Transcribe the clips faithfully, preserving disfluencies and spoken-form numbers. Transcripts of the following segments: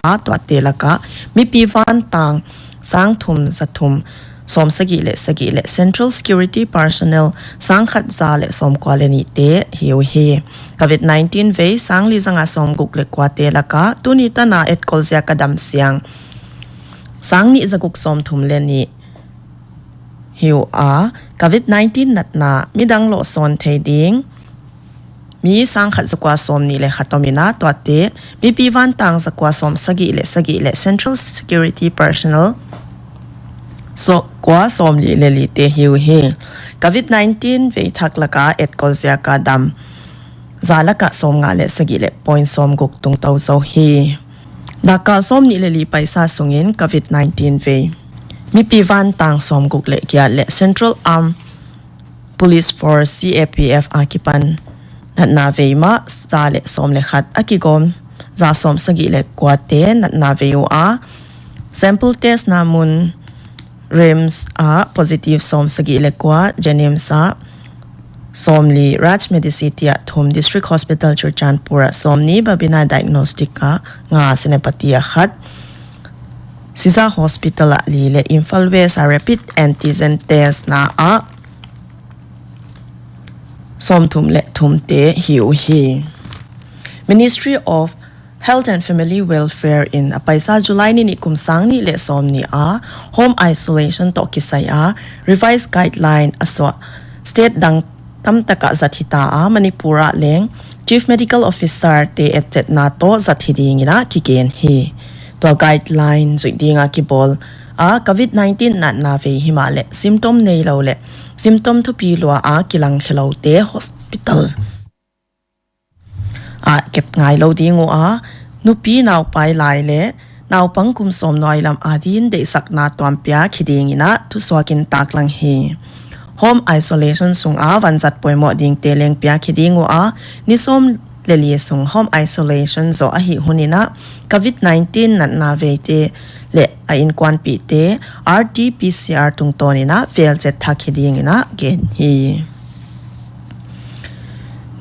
a, tuate laka mipi vantang sang thum za thum sawm sagih leh sagih leh Central Security Personnel sang khat za leh sawm kua leh nih te hi uhi. Covid nineteen vei sang li za nga sawm guk leh kua te laka tuni tana etkol ziaka dam siang sang nih za guk sawm thum leh nih hi ua, Covid nineteen natna midang lohsawn thei ding mi sang khat za kua sawm nih leh khat om ina, tuate mipi vantang za kua sawm sagih leh sagih leh Central Security Personnel za kua sawm li leh li te hi uhi. Covid nineteen vei thak laka etkol ziaka dam za laka sawm nga leh sagih leh point sawm guk tungtou zou hi. Dakkal sawm nih leh li paisa sungin Covid nineteen vei mipi vantang sawm guk leh giat leh Central Armed Police Force, C A P F, akipan natna vei mah za leh sawm leh khat a kigawm za sawm sagih leh kua te natna vei ua, sample test na mun RIMS ah positive sawm sagih leh kua, JNIMS ah sawm li, Raj Medicity ah thum, District Hospital Churachandpur ah sawm nih, Babina Diagnostic ah nga, Senapati ah khat, Shija Hospital ah li leh Imphal West ah rapid antigen test na ah sawm thum leh thum te hi uhi. Ministry of Health and Family Welfare in a paisa July ni nih kum sang nih leh sawm nih a home isolation toh kisai a revised guideline a suah state dang tamtak ah zat hita a, Manipur ah leng Chief Medical Officer te etchetna toh zat hi dingin a kigen hi. Tua guideline zuih dinga kibawl a Covid nineteen natna vei himahleh symptom neilou leh symptom thupi lua a kilang khelou te hospital ah kep ngailou ding ua, nupi naupai lai leh naupang kum sawm nuailam adin deihsakna tuam piak hi dingin a thusuakin taklang hi. Home isolation sunga vanzat poimoh dingte leng piak hi ding ua, ni sawm leh li sung home isolation zoh ahih hun in a Covid nineteen natna veite leh a inkuanpihte R T P C R tungtawnin a velchet thak hi dingin a gen hi.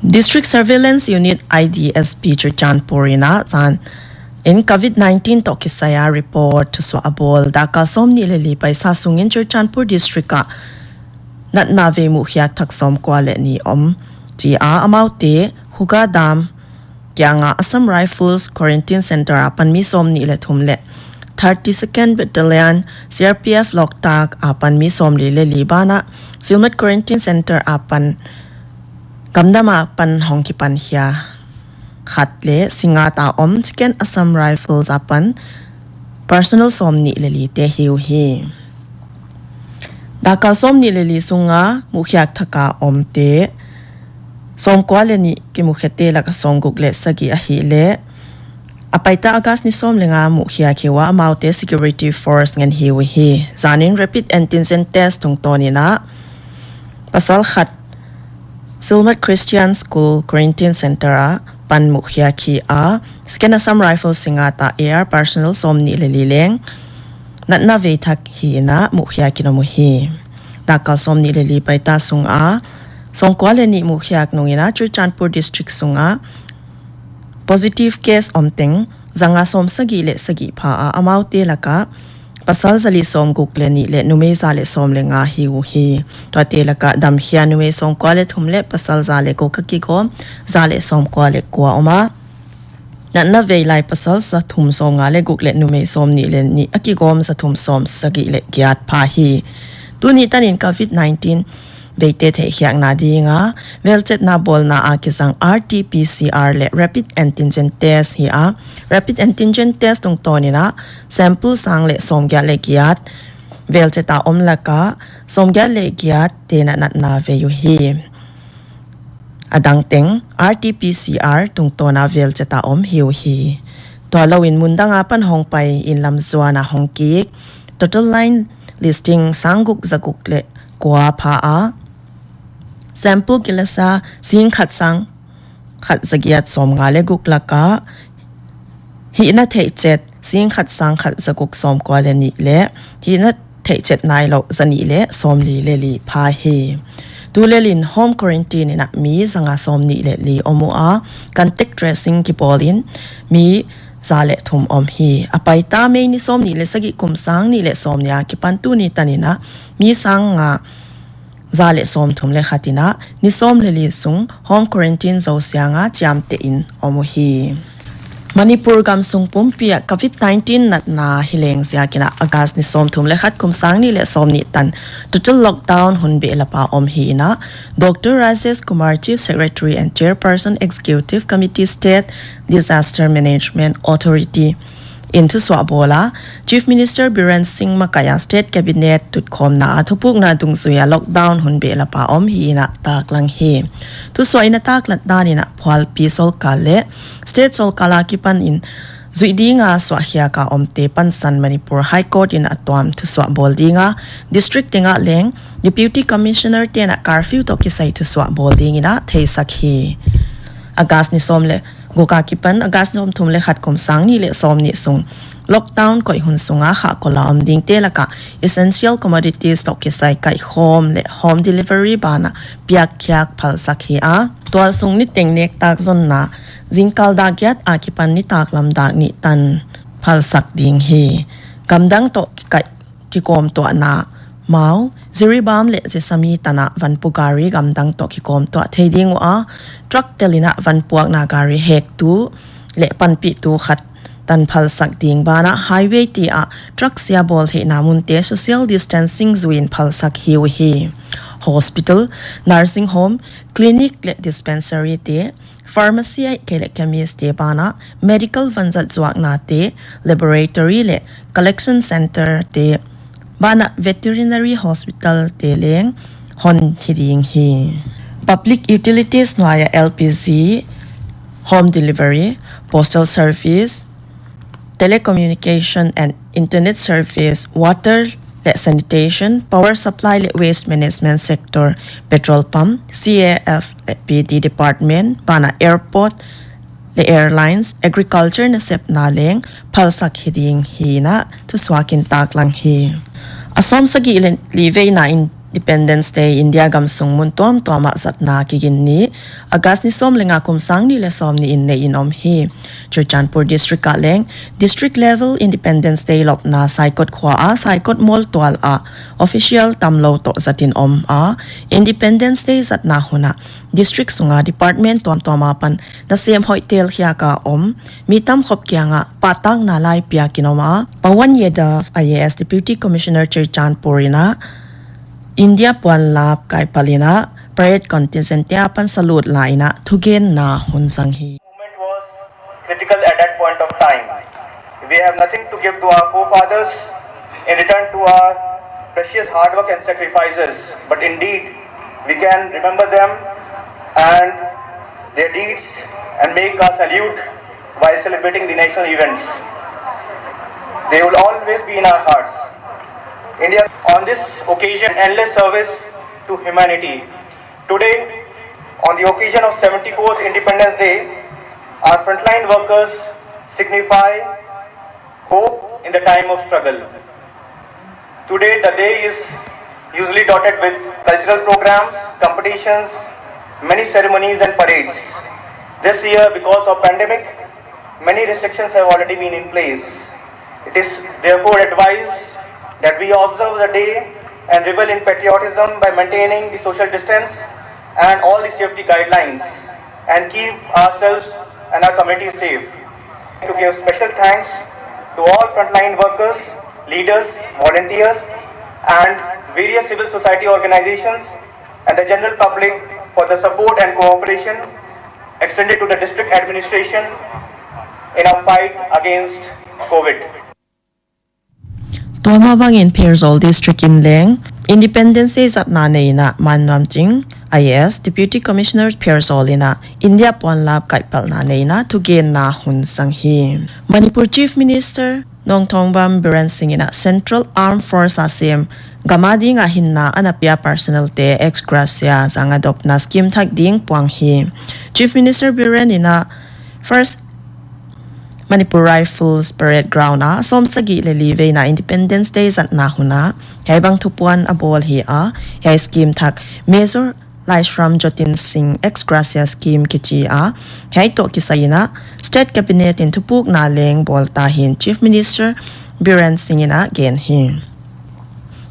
District Surveillance Unit, I D S P, Churachandpur in a zan in Covid nineteen toh kisai a report thusuah a bawl. Dakkal sawm nih leh li paisa sungin Churachandpur District ah natna vei muhkhiak thak sawm kua leh nih om chi a, amaute Khuga Dam kianga Assam Rifles Quarantine Center apan mi sawm nih leh thum leh thirty-second Battalion C R P F Loktak apan mi sawm li leh li banah Silmet Quarantine Center apan Gamdam apan hong kipan khia khat leh Singngat a om Second Assam Rifles apan personnel sawm nih leh li te hi uhi. Dakkal sawm nih leh li sunga muhkhiak thaka omte sawm kua leh nih, kimukhete laka sawm guk leh sagih ahihleh a paita August ni sawm leh nga muhkhiak hi ua, amaute security force ngen hi uhi. Zanin rapid antigen test tungtawnin a pasal khat Silmet Christian School Quarantine Center apan muhkhiak hi a, Second Assam Rifles Singngat a A R personnel sawm nih leh li leng natna vei thak hi in a muhkhiak in om uhi. Dakkal sawm nih leh li paita sunga sawm kua leh nih muhkhiak nungin a Churachandpur District sunga positive case om teng zanga sawm sagih leh sagih pha a, amaute laka pasal za li sawm guk leh nih leh numei za leh sawm leh nga hi uhi. Tuate laka damkhia numei sawm kua leh thum leh pasal za leh guk a kigawm za leh sawm kua leh kua om a, natna vei lai pasal za thum sawm nga leh guk leh numei sawm nih leh nih a kigawm za thum sawm sagih leh giat pha hi. Tuni tanin Covid nineteen veite theihkhiakna dinga velchetna bawlna a kizang R T P C R leh rapid antigen test hi a, rapid antigen test tungtawnin a sample sang leh sawm giat leh giat velchet a om laka sawm giat leh giat te'n a natna vei uhi. A dang teng R T P C R tungtawna velchet a om hi uhi. Tua louin mundang apan hongpai in lamzuan a hongkik total line listing sang guk za guk leh kua pha a, sample kilasa sing khat sang khat za giat sawm nga leh guk laka hihna theihchet sing khat sang khat za guk sawm kua leh nih leh hihna theihchet nailou za nih leh sawm li leh li pha hi. Tulelin home quarantine in a mi zanga sawm nih leh li om ua, contact tracing kibawlin mi za leh thum om hi. A paita May ni sawmnih leh sagih kum sang nih leh sawmnih akipan tuni tanin a mi sang nga za leh sawmthum leh khat in a ni sawm leh li sung home quarantine zou siang a chiamteh in om uhi. Manipur gam sung pumpi ah covid nineteen natna hileng ziakin a August ni sawmthum leh khat kum sang nih leh sawmnih tan total lockdown hun behlap a om hi in a Doctor Rajesh Kumar, Chief Secretary and Chairperson, Executive Committee, State Disaster Management Authority in thusuah bawl a, Chief Minister Biren Singh makaih a State Cabinet tutkhawmna a thupukna dungzui a lockdown hun behlap a om hi in a taklang hi. Thusuah in a taklat dan in a phualpi sorkar leh state sorkar akipan in zuih ding a suahkhiak a omte pansan Manipur High Court in a tuam thusuah bawl ding a, district teng ah leng Deputy Commissioner te'n a curfew toh kisai thusuah bawl ding in a theisak hi. August ni sawm leh guk akipan August ni sawmthum leh khat kum sang nih leh sawmnih sung lockdown koih hun sung a khahkol a om dingte lak ah essential commodities toh kisai kaihkhawm leh home delivery ban ah piakkhiak phalsak hi a, tualsung niteng nektak zonna zingkal dak giat akipan nitaklam dak nih tan phalsak ding hi. Gamdang toh kikaih kikawmtuahna mau, Jiribam leh Jessami tan a vanpu gari gamdang toh kikawmtuah thei ding ua, truck tel in a vanpuakna gari hektu leh panpihtu khat tan phalsak ding ban ah highway te ah truck sia bawl theihna munte social distancing zui in phalsak hi uhi. Hospital, nursing home, clinic leh dispensary te, pharmacy ahihkeileh chemist te ban ah medical vanzat zuakna te, laboratory leh collection center te ban ah veterinary hospital te leng hon hi ding hi. Public utilities nuai ah L P G, home delivery, postal service, telecommunication and internet service, water leh sanitation, power supply leh waste management sector, petrol pump, C A F leh P D department ban ah airport leh airlines, agriculture nasepna leng phalsak hi ding hi in a thusuak in taklang hi. A sawmsagih leh li veina Independence Day India gam sung mun tuamtuam ah zatna kigin ni August ni sawm leh nga kum sang nih leh sawmnih in nei in om hi. Churachandpur district ah leng district level Independence Day lopna Saikot khua a Saikot Mall tual ah official tamlou toh zat in om a, Independence Day zatna hun ah district sung a department tuamtuam apan nasem hoih telkhiak a om mi tamkhop kiang ah pahtakna lai piak in om a, Pawan Yadav I A S Deputy Commissioner Churachandpur in a India puanlap kaihpalh in a parade contingent te apan salute la in a thugenna hun zang hi. Moment was critical at that point of time. We have nothing to give to our forefathers in return to our precious hard work and sacrifices, but indeed, we can remember them and their deeds and make our salute while celebrating the national events. They will always be in our hearts. India, on this occasion, endless service to humanity. Today, on the occasion of seventy-fourth Independence Day, our frontline workers signify hope in the time of struggle. Today, the day is usually dotted with cultural programs, competitions, many ceremonies and parades. This year, because of pandemic, many restrictions have already been in place. It is therefore advised that we observe the day and revel in patriotism by maintaining the social distance and all the safety guidelines and keep ourselves and our communities safe. To give special thanks to all frontline workers, leaders, volunteers, and various civil society organizations and the general public for the support and cooperation extended to the district administration in our fight against COVID. Tua mah bangin Pherzawl District in leng Independence Day zatna nei in a Man Nuam Ching, I A S, Deputy Commissioner Pherzawl in a India puanlap kaihpalhna nei in a thugenna hun zang hi. Manipur Chief Minister Nongthombam Biren Singh in a Central Armed Force a sem gam a ding a hinna ana pia personnel te ex gratia zang a dopna scheme thak ding puang hi. Chief Minister Biren in a First Manipur Rifles Parade Ground a sawmsagih leh li veina Independence Day zatna hun a hiai bang thupuan a bawl hi a, hiai scheme thak Major Laishram Jotin Singh ex gratia scheme kichi a, hiai toh kisai in a State Cabinet in thupukna leng bawl ta hi'n Chief Minister Biren Singh in a gen hi.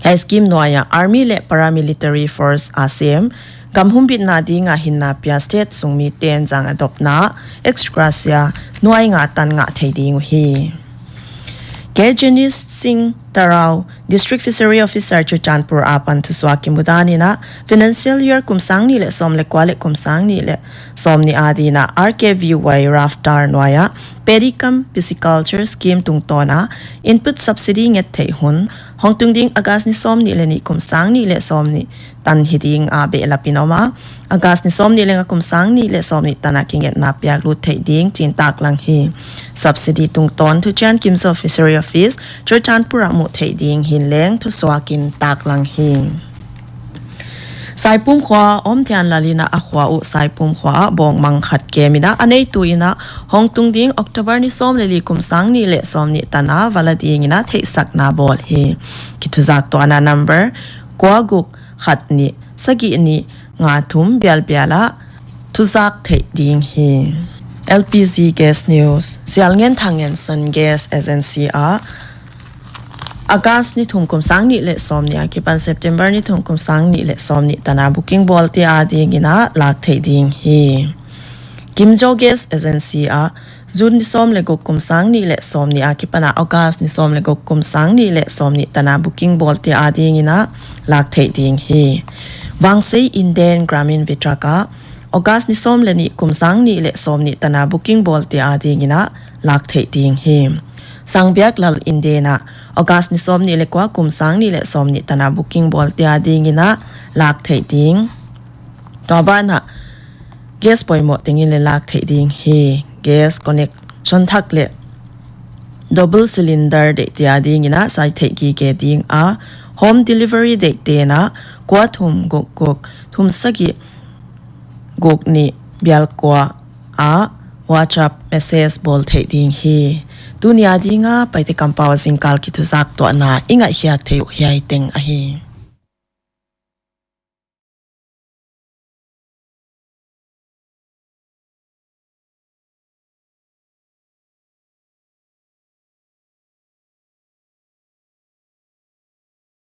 Hiai scheme nuai ah Army leh Paramilitary Force a sem, gam humbitna ding a hinna pia state sung mite'n zang a dopna ex gratia nuai nga tan ngah thei ding uhi. K Janish Singh Tarao, District Fishery Officer Churachandpur apan thusuak kimudan in a, financial year kum sang nih leh sawm leh kua leh kum sang nih leh sawm nih adin a R K V Y Raftar nuai ah Paddy cum Pisciculture Scheme tungtawn a input subsidy nget theih hun hongtung ding August ni sawm nih leh nih kum sang nih leh sawm nih tan hi ding a behlap in om a, August ni sawm nih leh nga kum sang nih leh sawm nih tan a kingetna piak lut theih ding chi'n taklang hi. Subsidy tungtawn thuchian Kimzo Fishery Office, Churachandpur ah muh theih ding hi'n leng thusuak in taklang hi. Saipum khua Omthianlal in a khua uh Saipum khua ah bawngmang khat kem in a, a neitu in a hongtung ding October ni sawm leh li kum sang nih leh sawm nih tan a va la ding in a theihsakna bawl hi. Kithuzaktuahna number kua guk khat nih sagih nih nga thum bialbial ah thuzak theih ding hi. L P G Gas News. Sialngen Thang and Son Gas Agency ah August ni thum kum sang nih leh sawm nih akipan September ni thum kum sang nih leh sawm nih tan a booking bawlte ading in a lak theih ding hi. Kimzo Gas Agency ah June ni sawm leh guk kum sang nih leh sawm nih akipan a August ni sawm leh guk kum sang nih leh sawm nih tan a booking bawlte ading in a lak theih ding hi. Vangsei Indian Gramin Vitrak ah August ni sawm leh nih kum sang nih leh sawm nih tan a booking bawlte ading in a lak theih ding hi. Sangbiaklal Indian ah August ni sawm nih leh kua kum sang nih leh sawm nih tan a booking bawlte ading in a lak theih ding. Tua ban ah gas poimoh teng in leh lak theih ding hi. Gas connection thak leh double cylinder deihte ading in a sai theih gige ding a, home delivery deihte in a kua thum guk guk thum sagih guk nih bial kua ah WhatsApp message bawl theih ding hi. Tuni ading a Paite kampau zingkal kithuzaktuahna i ngaihkhiak theih uh hiai teng ahi.